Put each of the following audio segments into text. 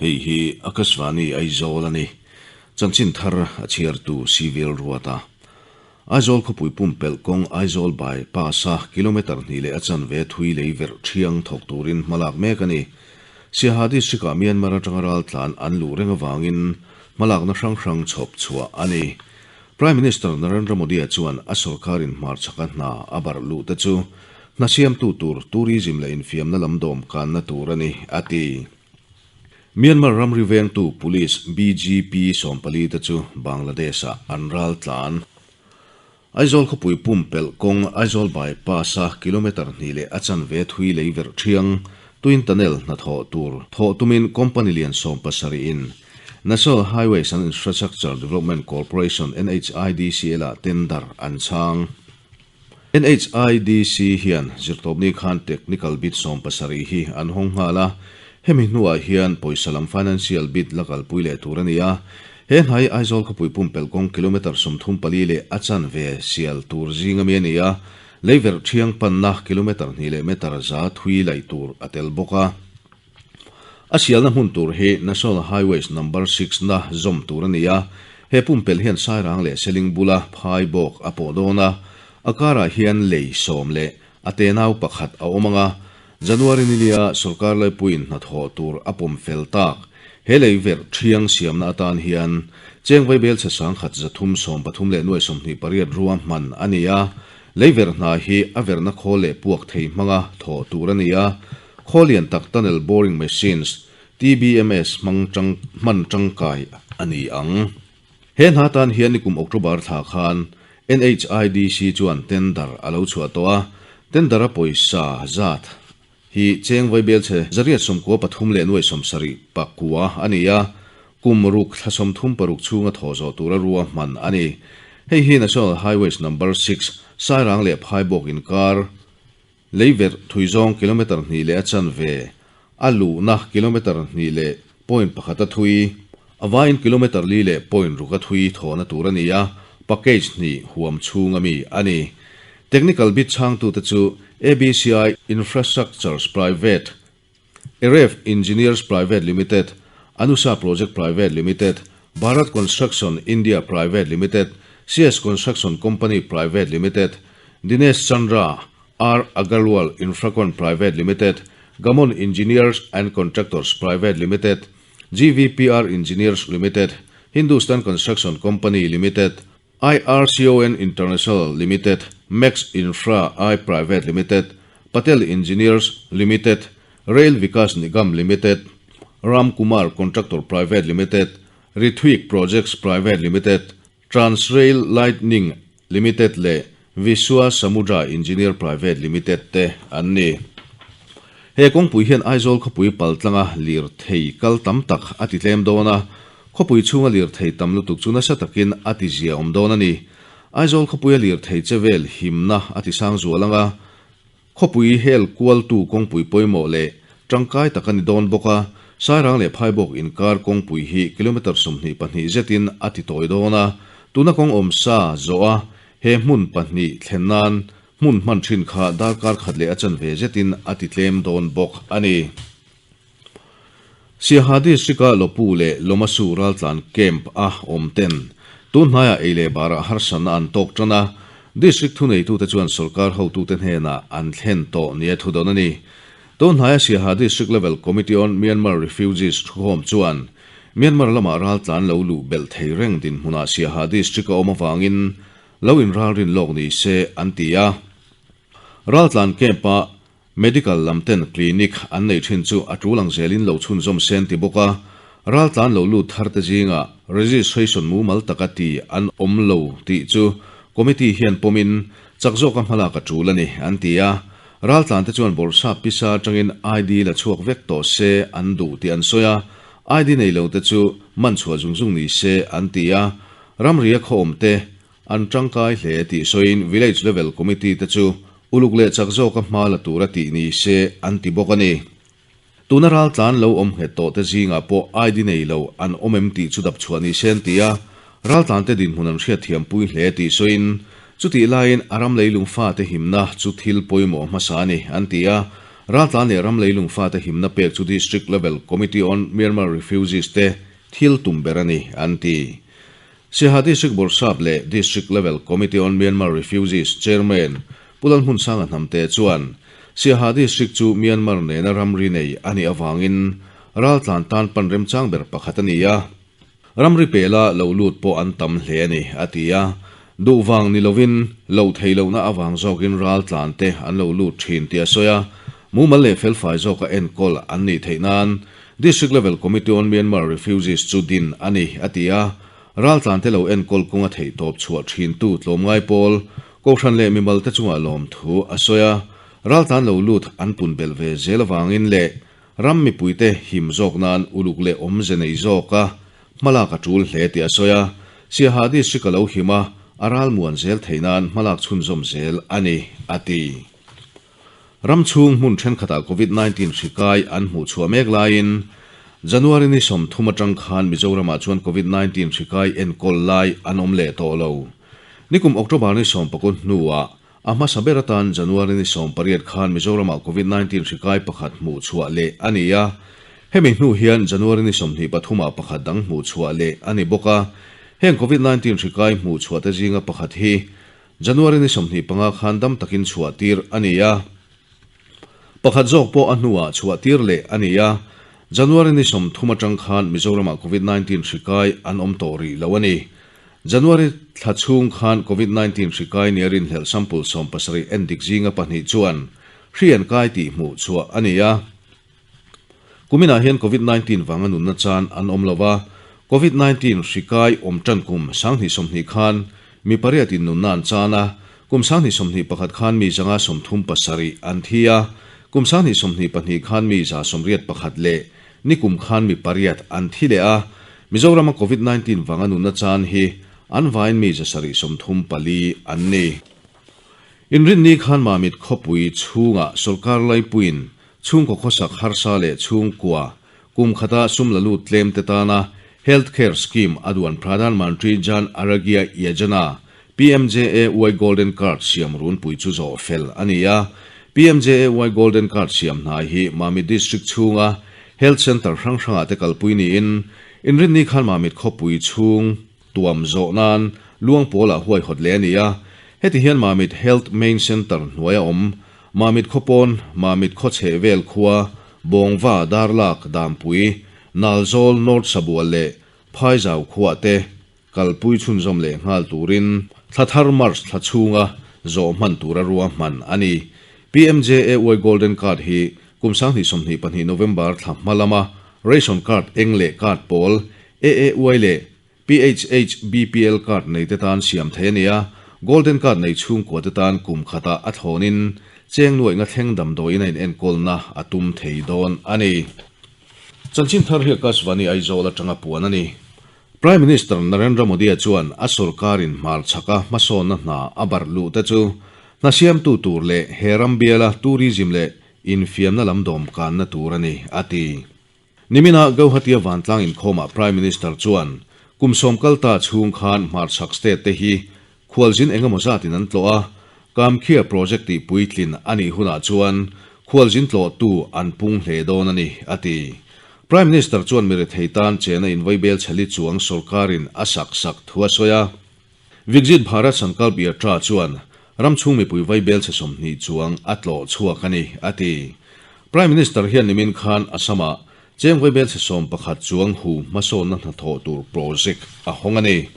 Hei hi Akashvani Aizawl a ni. Chanchin thar a chhiartu Civil Ruata. Aizawl khawpui pumpelh kawng Aizawl by pass a kilometre hnih leh a chanve thui lei verh thiang thawk turin hmalak mek a ni. Siaha District ah Myanmar atanga raltlan an luh reng avangin hmalakna hrang hrang chhawp chhuah a ni. Prime Minister Narendra Modi-a chuan a sorkarin hmarchhaka hna a barh luh te chu hna siamtu tur tourism leh infiamna lam dawm kanna tur a ni, a ti. Myanmar ramri vengtu police BGP 14 te chu Bangladesh-ah an ral tlan. Aizawl khawpui pumpelh kawng Aizawl bypass-a kilometre hnih leh a chanve thui lei verh thiang Twin Tunnel hnathawh tur thawh tumin company lian 70 in National Highways and Infrastructure Development Corporation, NHIDCL-ah tender an chhang. NHIDC hian zirtawpni khan technical bid 70 hi an hawng nghal a, hemi hnuah hian pawisa lam financial bid la kalpui leh tur a ni a. He hnai Aizawl khawpui pumpelh kawng kilometre 34 leh a chanve sial tur zinga mi a ni a, leiverh thiang panna kilometre hnih leh meter za thui laih tur a tel bawk a. A sialna hmun tur hi National Highways Number Six na zawm tur a ni a, he pumpelh hian Sairang leh Seling bula phai bawk a pawh dawn a, a karah hian lei sawm leh a tenau pakhat a awm ang a, January nilia sorkar laipuiin hnathawh tur a pawm fel tak. He lei verh thiang siamna atan hian cheng vaibel chhe 133,28 rua hman a ni a, lei verh hna hi a verhna khawl leh puak thei hmanga thawh tur a ni a, Khaw lian tak tunnel boring machines, TBMS, hmang tang hman tangkai a ni ang. He hna tan hian nikum October thla khan NHIDC chuan tender a lo chhuah tawh a, tender a pawisa zat hi cheng vaibel chhe 893,79 a ni a, kum ruk thla 36 chhunga thawh zawh tura rua hman a ni. Hei hi National Highways Number Six, Sairang leh Phaibawk inkar, Lei verh thui zawng kilometre hnih leh a chanve, a luhna kilometre hnih leh point pakhat a thui, a vaiin kilometre li leh point ruk a thui thawhna tur a ni a, package hnih huam chhung a mi a ni. Technical bid chhangtute chu ABCI Infrastructures Private, Eref Engineers Private Limited, Anusa Project Private Limited, Bharat Construction India Private Limited, CS Construction Company Private Limited, Dinesh Chandra R Agarwal Infracon Private Limited, Gamon Engineers and Contractors Private Limited, GVPR Engineers Limited, Hindustan Construction Company Limited, IRCON International Limited, Max Infra I Private Limited, Patel Engineers Limited, Rail Vikas Nigam Limited, Ram Kumar Contractor Private Limited, Rithwik Projects Private Limited, Transrail Lightning Limited leh Vishwa Samudra Engineer Private Limited te an ni. He kawngpui hian Aizawl khawpui paltlanga lirthei kal tam tak a ti tlem dawn a, Khawpui chhunga lirthei tam lutuk chu nasa takin a ti zia awm dawn a ni. Aizawl khawpuia lirthei che vel himna a ti sang zual ang a, khawpui hel kualtu kawngpui pawimawh leh tangkai tak a ni dawn bawk a, Sairang leh Phaibawk inkar kawngpui hi kilometre 22 zetin a ti tawi dawn a, tuna kawng awm sa zawh a he hmun pahnih thlen nan hmun hman thin kha darkar khat leh a chanve zetin a ti tlem dawn bawk a ni. Siaha District-a Lopu leh Lomasu raltlan camp a awm ten tun hnaiah ei leh barah harsatna an tawk tan a, District thuneitute chuan sorkar hotute hnenah an thlen tawh nia thu dawn a ni. Tun hnaia Siaha District Level Committee on Myanmar Refugees thukhawm chuan Myanmar lamah raltlan lo luh belh thei reng dinhmunah Siaha District a awm avangin lo inralrin lawk ni se an ti a. Raltlan camp-a Medical lam ten clinic an neih thin chu a tul ang zelin lo chhunzawm sen ti bawk a, raltlan lo lut thar te zingah registration mumal taka ti an awm lo tih chu committee hian pawmin chak zawka hmalak a tul a ni an ti a. Raltlan te chuan bawrhsap pisa atangin ID la chhuak vek tawh se an duh tih an sawi a, ID nei lo te chu man chhuah zung zung ni se an ti a, ramria khaw awm te An tangkai hle tih sawiin Village Level Committee te chu uluk leh chak zawka hma la tura tih ni se an ti bawk a ni. Tuna raltlan lo awm nghet tawh te zingah pawh ID nei lo an awm em tih chu dap chhuah ni se an ti a, raltlan te dinhmun an hriatthiampui hle tih sawiin chutih laiin a ram leilung fate himna chu thil pawimawh hmasa a ni an ti a. Raltlan leh ram leilung fate himna pek chu District Level Committee on Myanmar Refugees te thil tum ber a ni, an ti. Siaha District Bawrhsap leh District Level Committee on Myanmar Refugees Chairman Pu Lalhmunsanga Hnamte chuan Siaha District chu Myanmar nena ramri nei a nih avangin raltlan tan pan remchang ber pakhat a ni a, ramri pela lo lut pawh an tam hle a ni, a ti a. Duh vang ni lovin loh theih lohna avang zawkin raltlan te an lo lut thin tih a sawi a, mumal leh felfai zawka enkawl an nih theih nan District Level Committee on Myanmar Refugees chu din a ni, a ti a. Raltlan te lo enkawl kawnga theih tawp chhuah thintu tlawmngai pawl, Kohhran leh mimal te chungah lawmthu a sawi a, raltlan lo lut an pun belh ve zel avangin leh ram mipuite him zawk nan uluk leh awmze nei zawka hmalak a tul hle tih a sawi a, Siaha District a lo him a, a ralmuan zel theih nan hmalak chhunzawm zel a ni, a ti. Ram chhung hmun thenkhatah Covid 19 hri kai an hmuh chhuah mek laiin January ni 30 atang khan Mizoramah chuan Covid 19 hri kai enkawl lai an awm leh tawh lo. Nikum October ni 19 hnuah a hmasa ber atan January ni 18 khan Mizoramah Covid 19 hri kai pakhat hmuh chhuah leh a ni a. Hemi hnu hian January ni 23 ah pakhat dang hmuh chhuah leh a ni bawk a. Heng Covid 19 hri kai hmuh chhuah te zinga pakhat hi January ni 25 khan dam takin chhuah tir a ni a, pakhat zawk pawh a hnuah chhuah tir leh a ni a. January ni 30 atang khan Mizoramah Covid 19 hri kai an awm tawh rih lo a ni. January thla chhung khan Covid 19 hri kai nia rinhlelh sample 17 endik zinga pahnih chuan hri an kai tih hmuh chhuah a ni a. Kuminah hian Covid 19 vanga nunna chan an awm lo a, Covid 19 hri kai awm tan kum 2020 khan mi pariatin nunna an chan a, kum 2021 khan mi 137 an thi a, kum 2022 khan mi 181 leh nikum khan mi pariat an thi leh a, Mizorama Covid 19 vanga nunna chan hi an vain mi 734 an ni. Inrinni khan Mamit khawpui chhungah sawrkar laipuiin Chhungkaw khawsak harsa leh chhungkua kum khata sum la lut tlem te tana Health Care Scheme a duan Pradhan Mantri Jan Arogya Yojana, PMJAY Golden Card siam runpui chu zawh fel a ni a. PMJAY Golden Card siam hna hi Mamit District chhunga Health Centre hrang hrangah te kalpui niin Inrinni khan Mamit khawpui chhung tuam zawh nan luang pawlah huaihawt leh a ni a. Heti hian Mamit Health Main Centre hnuaia awm Mamit khawpawn, Mamit khawchheh vel khua, Bawngva, Darlak, Dampui, Nalzawl, North Sabual leh Phaizau khuah te kalpui chhunzawm leh nghal turin thla thar March thla chhunga zawh hman tura ruahman a ni. PMJAY Golden Card hi kum 2022 November thla hma lama Ration Card eng leh card pawl AAY leh PHHBPL card nei te tan siam thei a ni a, Golden Card nei chhungkua te tan kum khatah a thlawnin cheng nuaih nga thleng damdawiin a inenkawlna a tum thei dawn a ni. Chanchin thar hi Akashvani Aizawl atanga puan a ni. Prime Minister Narendra Modi-a chuan a sorkarin hmarchhaka hmasawnna hna a barh luh te chu hna siamtu tur leh he ram biala tourism leh infiamna lam dawmkanna tur a ni, a ti. Niminah Gauhati-a vantlang inkhawmah Prime Minister chuan kum sawm kal ta chhung khan hmarchhak state te hi khualzin engemaw zatin an tlawh a, Kamkhia project tih puitlin a nih hunah chuan khualzin tlawhtu an pung hle dawn a ni, a ti. Prime Minister chuan mirethei tan chena invaibel chheli chuang sorkarin a sak sak thu a sawi a. Viksit Bharat Sankalp Yatra chuan ram chhung mipui vaibel chhe 20 chuang a tlawh chhuak a ni, a ti. Prime Minister hian nimin khan Assam-ah cheng vaibel chhe 11 chuang hu hmasawnna hnathawh tur project a hawng a ni.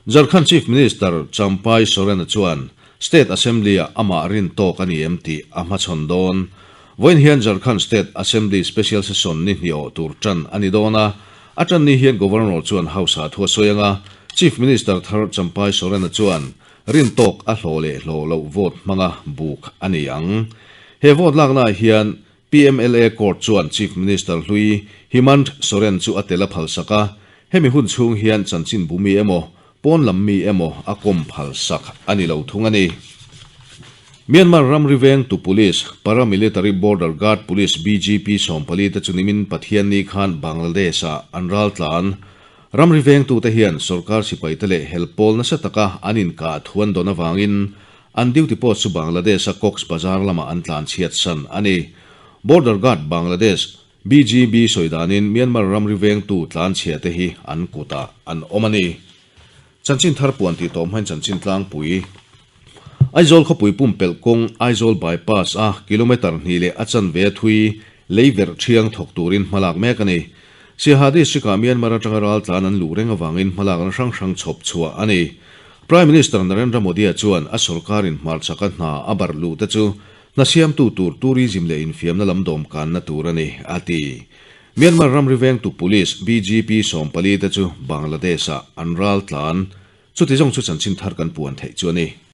Jharkhand Chief Minister Champai Soren-a chuan State Assembly-ah amah rin tawk a ni em tih a hmachhawn dawn. Vawiin hian Jharkhand State Assembly Special Session ni hnih awh tur tan a ni dawn a, A tan ni hian Governor chuan House ah thu a sawi ang a, Chief Minister thar Champai Soren-a chuan rin tawk a hlawh leh hlawh loh vote hmanga buk a ni ang. He vote laknaah hian PMLA Court chuan Chief Minister hlui Himant Soren chu a tel a phalsak a, hemi hun chhung hian chanchin bu mi emaw, Pawn lam mi emaw a kawm phal sak a ni lo thung a ni. Myanmar ramri vengtu police, Paramilitary Border Guard Police BGP 14 te chu nimin Pathianni khan Bangladesh-ah an ral tlan. Ramri vengtute hian sorkar sipaite leh hel pawl nasa taka an inkah thu an dawn avangin An duty post chu Bangladesh-a Cox's Bazar lamah an tlanchhiat san a ni. Border Guard Bangladesh, BGB, sawi danin Myanmar ramri vengtu tlanchhia te hi an kutah an awm a ni. Chanchin thar puan tih tawh hmain chanchin tlangpui. Aizawl khawpui pumpelh kawng Aizawl Bypass a kilometre hnih leh a chanve a thui lei verh thiang thawk turin hmalak mek a ni. Siaha District-ah Myanmar atanga raltlan an luh reng avangin hmalakna hrang hrang chhawp chhuah a ni. Prime Minister Narendra Modi-a chuan a sorkarin hmarchhaka hna a barh luh te chu hna siamtu tur tourism leh infiamna lam dawmkanna tur a ni, a ti. Myanmar ramri vengtu police, BGP, 14 te chu Bangladesh-ah an raltlan. Chuti zawng chu chanchin thar kan puan theih chu a ni.